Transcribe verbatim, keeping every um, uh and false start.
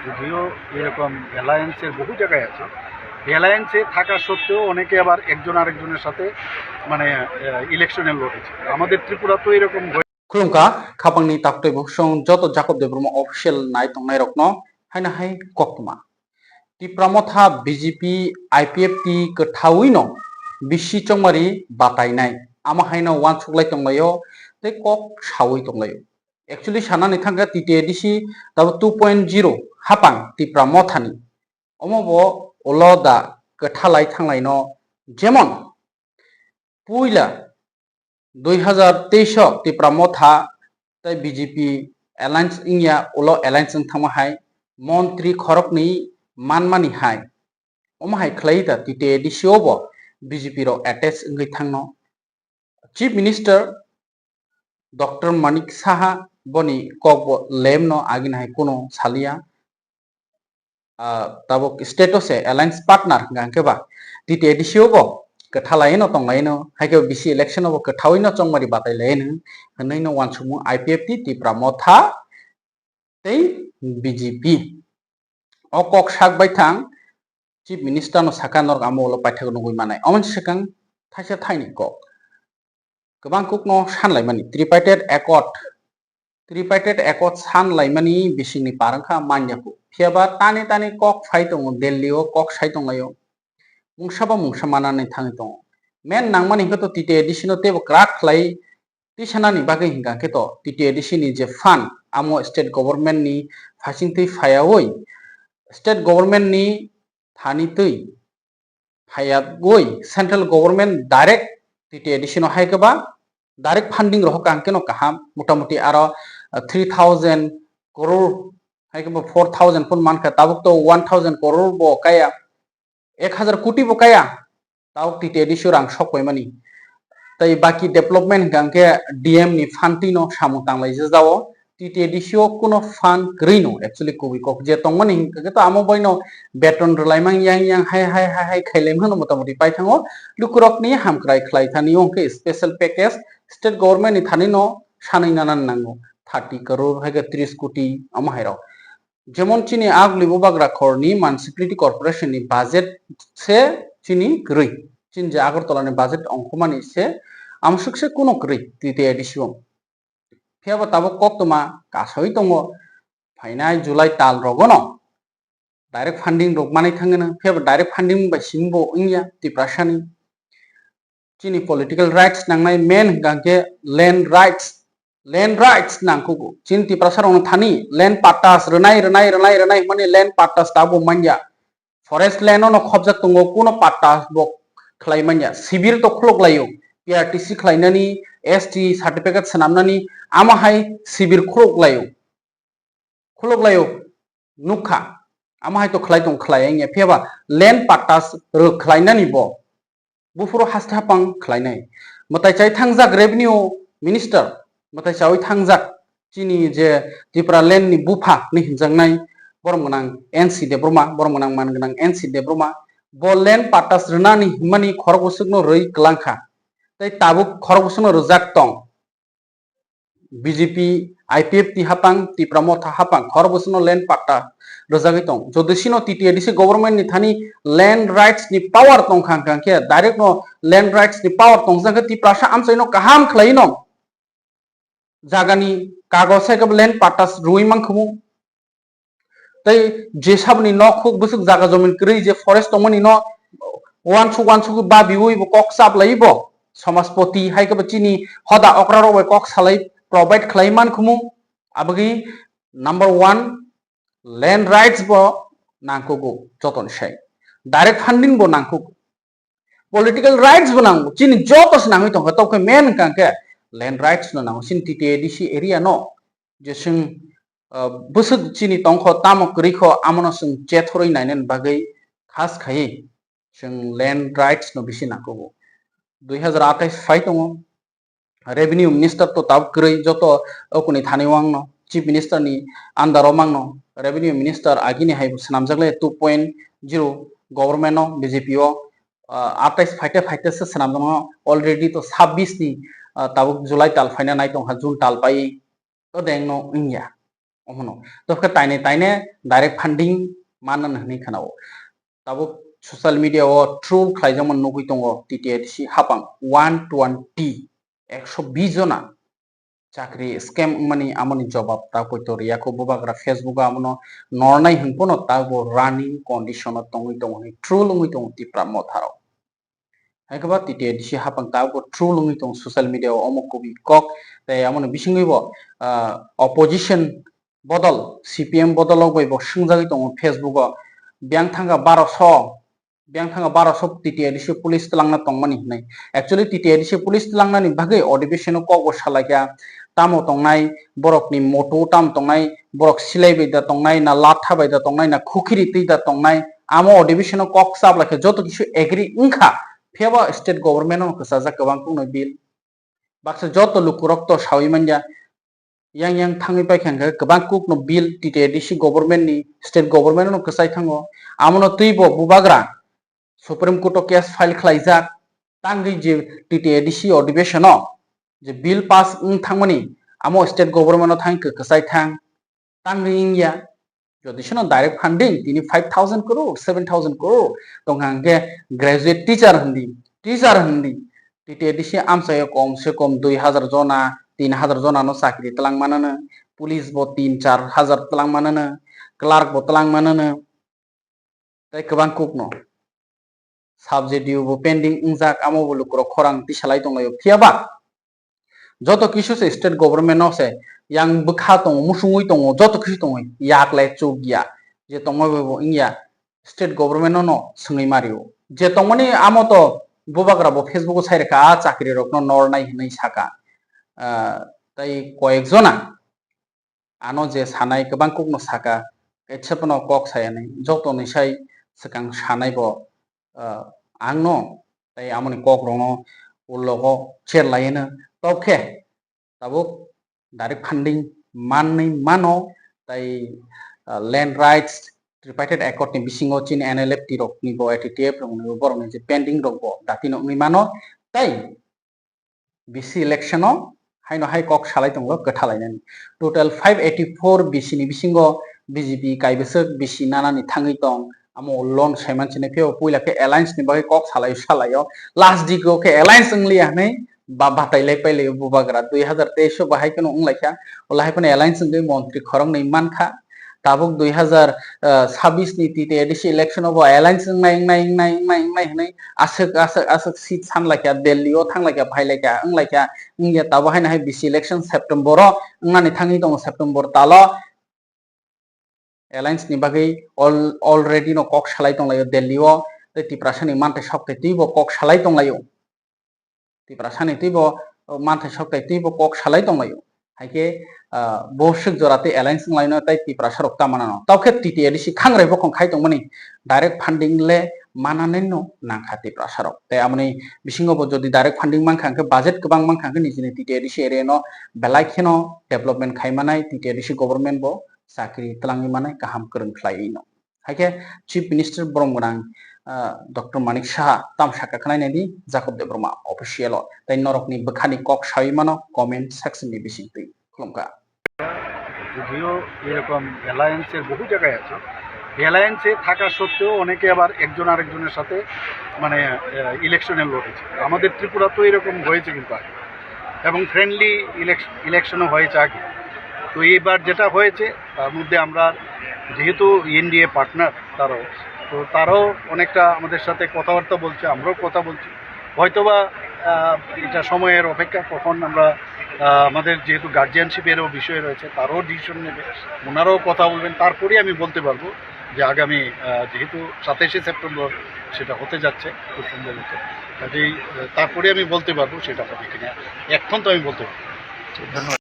যদিও এরকম অ্যালায়েন্সের বহু জায়গায় আছে, অ্যালায়েন্সে থাকা সত্ত্বেও অনেকে আবার একজন আরেকজনের সাথে মানে ইলেকশনে লড়েছে। আমাদের ত্রিপুরা তো এরকম হয়ে Khulumkha, khapangni taktwi bukhusong joto Jacob Debbarma official nai tongnai rokno haino hai koktma. Tipra Motha B J P I P F T kwthawi no bisi chongmari batainai. Ama haino uansuk lai tonglaio tei kok sawi tonglaio. Actually sanani thangkha T T A D C tabo two point zero hapang Tipra Mothani. Omo bo ulo da kwthalai thanglaino, jemon puila dui hazar teis o Tipra Motha tei B J P alliance wngya, ulo alliance wng thangma hai montri khoroknwi manmani hai. Omo hai khlai da T T A D C o bo B J P rok attach wngwi thangno. Chief Minister Doctor Manik Saha boni kok bo lemno agini hai kuno saliya. Ah, tabuk state o se alliance partner hwnkha hwnkhe ba T T A D C o bo kwthalaino tonglaino, haikhe bisi election o bo kwthaoino chongmari batailaino hwnwi no uansukmung I P F T, Tipra Motha tei B J P. O kok sak bai thang Chief Minister no saka norok amo ulo paithak nugwi manai. Omo swkang thaisa thaini kok. Kwbang kok no sanlaimani, tripartite accord, tripartite accord sanlaimani bisingni parang kha manya kho. Phiya ba tani tani kok phai tongo, Delhi o kok sai tonglaio. Mungsa ba mungsa manani thangwi tongo. Main nangmani hwnkhe to T T A D C no teibo kwrak khlai tisanani bagwi hwnkha khe to T T A D C ni je fund, amo state government ni phasing twi phaiyawi, state government ni thani twi phaiyawi central government direct T T A D C no hai khe ba direct funding rohor kha hwnkhe no kaham, motamoti aro, ah, three thousand crore hai khe ba four thousand phun mankha, tabuk to one thousand crore bo kaya, ek hazar koti bo kaya, tabuk T T A D C o rang sok paimani. Tei baki development hwnkha hwnkhe D M ni fund twi no samung tanglai jao. T T A D C o kuno fund kwrwi no actually kubui kok je tongmani hwnkha khe to amo bai no beton rwlaimang yang yang hai hai hai hai khailaimano motamoti paithango. Lukurokni hamkrai khlai thani o hwnkhe special package state government ni thani no sanwi nanan nango, thirty crore hai khe tris koti amo hai rok. Jemon chini aguli bubagra khorni municipality corporation ni budget se chini kwrwi. Chini je Agartala ni budget ongkhormani se amsuk se kuno kwrwi T T A D C o. Phiya bo tabuk koktwma kasoi tongo, phainai July tal rogono direct funding rok manwi thangwi no. Phiya bo direct funding bai simi bo wngya Tiprasa ni. Chini political rights nangnai main hwnkha hwnkhe land rights, land rights nangkukgo. Chini Tiprasa rokno thani land pattas rwnai, rwnai, rwnai, rwnai hwnmani land pattas tabuk manya. Forest land no khobjak tongo, kuno pattas bo khlai manya. Sibir to khuluk laio, P R T C khlainani, S T certificate swnamnani, amo hai sibir khuluk laio. Khuluk laio nukha, amo hai to khlai tong khlai wngya, phiya ba land pattas rwk khlainani bo. Buphuru haste hapang khlainai. Mwtai chai thangjak revenue minister, mwtai chaui thangjak chini je Tripura land ni bupha ni hinjaknai, borom gwnang N C Debbarma, borom gwnang man gwnang N C Debbarma, bo land pattas rwnani himani khorok bwswkno rwi kwlangkha. Tei tabuk khorok bwswkno rwjak tong. B J P, I P F T hapang, Tipra Motha hapang, khorok bwswkno land patta rwjagwi tong. Jodi sino T T A D C government ni thani land rights ni power tongkha hwnkha khe, direct no land rights ni power tongjak khe Tiprasa amchaino kaham khlai no jagani kagoj hai khe land pattas rwui mankhumu. Tei je saboni nok huk bwswk jaga jomin kwrwi je forest tongmani no uansuk uansuk babiui bo kok chaplai bo, Samaspoti hai khe bo chini hoda okra rok bai kok salai provide khlai mankhumu. Abagwi number one, land rights bo nangkugo jotoni sai, direct funding bo nangkugo. Political rights bo nango, chini joto se nangwi tongkha, tokhe main hwnkha khe land rights no nango, chini T T A D C area no je chwng, ah, bwswk chini tongkho, tamo kwrwi kho, amono chwng chethorwi nainani bagwi khas khaiwi chwng land rights no bisi nangkugo. Dui hazar atais phai tongo, Revenue Minister to tabuk kwrwi, joto okuni thani wngno Chief Minister ni under o mangno. Revenue Minister agini hai bo swnamjak le two point zero government o B J P o, ah, atais phaite phaite se swnamjakno, already to sabbish ni, ah, tabuk July tal phaina nai tongkha, June tal pai o dengno wngya. Omono. Tobokhe taine taine direct funding manna hwnwi khwnao. Tabuk social media o troll khlaijakma nugwi tongo T T A D C hapang one twenty, ekso bish jona chakri scam wngmani amoni jobab ta poito riyakho bubagra Facebook o amono nornai hwnphano tabo running condition o tongwi tongo hwnwi troll wngwi tongo Tipra Motha rok. Hai khe ba T T A D C hapang tabuk bo troll wngwi tongo social media o omo kubui kok tei amoni bisingwi bo, ah, opposition bodol, C P M bodol rok bai bo swngjagwi tongo Facebook o. Biyang thangkha baroso, biyang thangkha baroso T T A D C police twlangna tongmani hinwi. Actually T T A D C police twlangnani bagwi odibisino kok bo salaikha, tamo tongnai borokni moto tamo tongnai, borok silai bai da tongnai, na latha bai da tongnai, na khukhiri twi da tongnai, amo odibisino kok chablaikha joto kisu agree wngkha, phiyaba state government no kwchajak kwbang kukno bill. Baksa joto lukurok to sawi manya, yang yang thangwi paikha hwnkhe kwbang kukno bill T T A D C government ni, state government no kwchai thango. Amono twi bo bubagra Supreme Court o case file khlaijak, tangwi je T T A D C odibishono je bill pass wng thangmani, amo state government o thang kwchai thang, tangwi wngya. Jodi sono direct funding tini five thousand crore, seven thousand crore tongkha hwnkhe graduate teacher hindi, teacher hindi, T T A D C amchaio kom se kom dui hazar jona, tin hazar jona no chakri twlang manano, police bo tin char hazar twlang manano, clerk bo twlang manano, tei kwbang kukno. Subject bo pending wngjak, amo bo lukurok khorang tisalai tonglaio. Phiyaba joto kisu se state government no se yang bwkha tongo, musungwi tongo, joto kisu tongo, yak le chuk ya, je tongma bai bo wngya, state government no no swngwi mario. Je tongmani amo to bubagra bo Facebook o sai rwkha, a chakri rok no nornai hinwi saka. Ah, tei koyek jona ano je sanai kwbang kukno saka, kaisa phano kok saya nai, joto ni sai swkang sanai bo, ah, ang no tei amoni kok rok no ulo go cher lai no. Tobkhe tabuk direct funding manwi mano, tei, ah, land rights, tripartite accord ni bisingo chini N L F T rok ni bo, A T T F rok ni bo, borok ni je pending rok bo datino wngwi mano, tei B C election o haino hai kok salai tongo kwthalainani. Total five eighty four B C ni bisingo B J P kaibwswk B C nanani thangwi tong. Amo loan saiman sini pheo puila khe alliance ni bagwi kok salai salaio. Last digo khe alliance wngliya hwnwi ba batai lai pailai bubagra. Dui hazar teis o bahai kheno wnglaikha. Ola hai phano alliance wngwi montri khoroknwi mankha. Tabuk dui hazar sabis ni T T A D C election o bo alliance wngnai, wngnai, wngnai, wngnai, wngnai hwnwi aswk, aswk, aswk seat sanlaikha, Delhi o thanglaikha, phailaikha, wnglaikha, wngya tabo haino hai B C election September o wngnani thangwi tongo, September talo alliance ni bagwi al-, already no kok salai tonglaio Delhi o, tei Tiprasa ni manthai sok tei twibo kok salai tonglaio. Tiprasa ni twibo, o, manthai sok tei twibo kok salai tonglaio. Hai khe, ah, bo swk jora tei alliance wnglaino tei Tiprasa rok ta manano. Tao khe T T A D C khangrai bokhong khai tongmani direct funding le mananai no nangkha Tiprasa rok. Tei amoni bisingo bo jodi direct funding mankha hwnkhe budget kwbang mankha hwnkhe nijini T T A D C area no belai kheno development khai manai T T A D C government bo chakri twlangwi manai kaham kwrwng khlaiwi no. Hai khe Chief Minister borom gwnang, ah, Doctor Manik Saha tam saka khwnai nai di Jacob Debbarma official o tei norokni bwkhani kok sawi mano comment section ni bising twi. Khulumkha. যদিও এরকম অ্যালায়েন্সের বহু জায়গায় আছে, অ্যালায়েন্সে থাকা সত্ত্বেও অনেকে আবার একজন আরেকজনের সাথে মানে, আহ, ইলেকশনে লড়েছে। আমাদের ত্রিপুরা তো এরকম হয়েছে কিন্তু আগে, এবং ফ্রেন্ডলি ইলেকশ-, ইলেকশনও হয়েছে আগে। তো এইবার যেটা হয়েছে, তার মধ্যে আমরা যেহেতু এনডিএ পার্টনার তারাও, তো তারাও অনেকটা আমাদের সাথে কথাবার্তা বলছে, আমরাও কথা বলছি। হয়তোবা, আহ, এটা সময়ের অপেক্ষা, কখন আমরা, আহ, আমাদের যেহেতু গার্জিয়ানশিপেরও বিষয় রয়েছে, তারাও ডিসিশন নেবে, ওনারাও কথা বলবেন, তারপরেই আমি বলতে পারবো যে আগামী, আহ, যেহেতু সাতাইশে সেপ্টেম্বর সেটা হতে যাচ্ছে খুব সম্ভবত, কাজেই, আহ, তারপরে আমি বলতে পারবো সেটা হবে কিনা, এখন তো আমি বলতে পারবো না। ধন্যবাদ।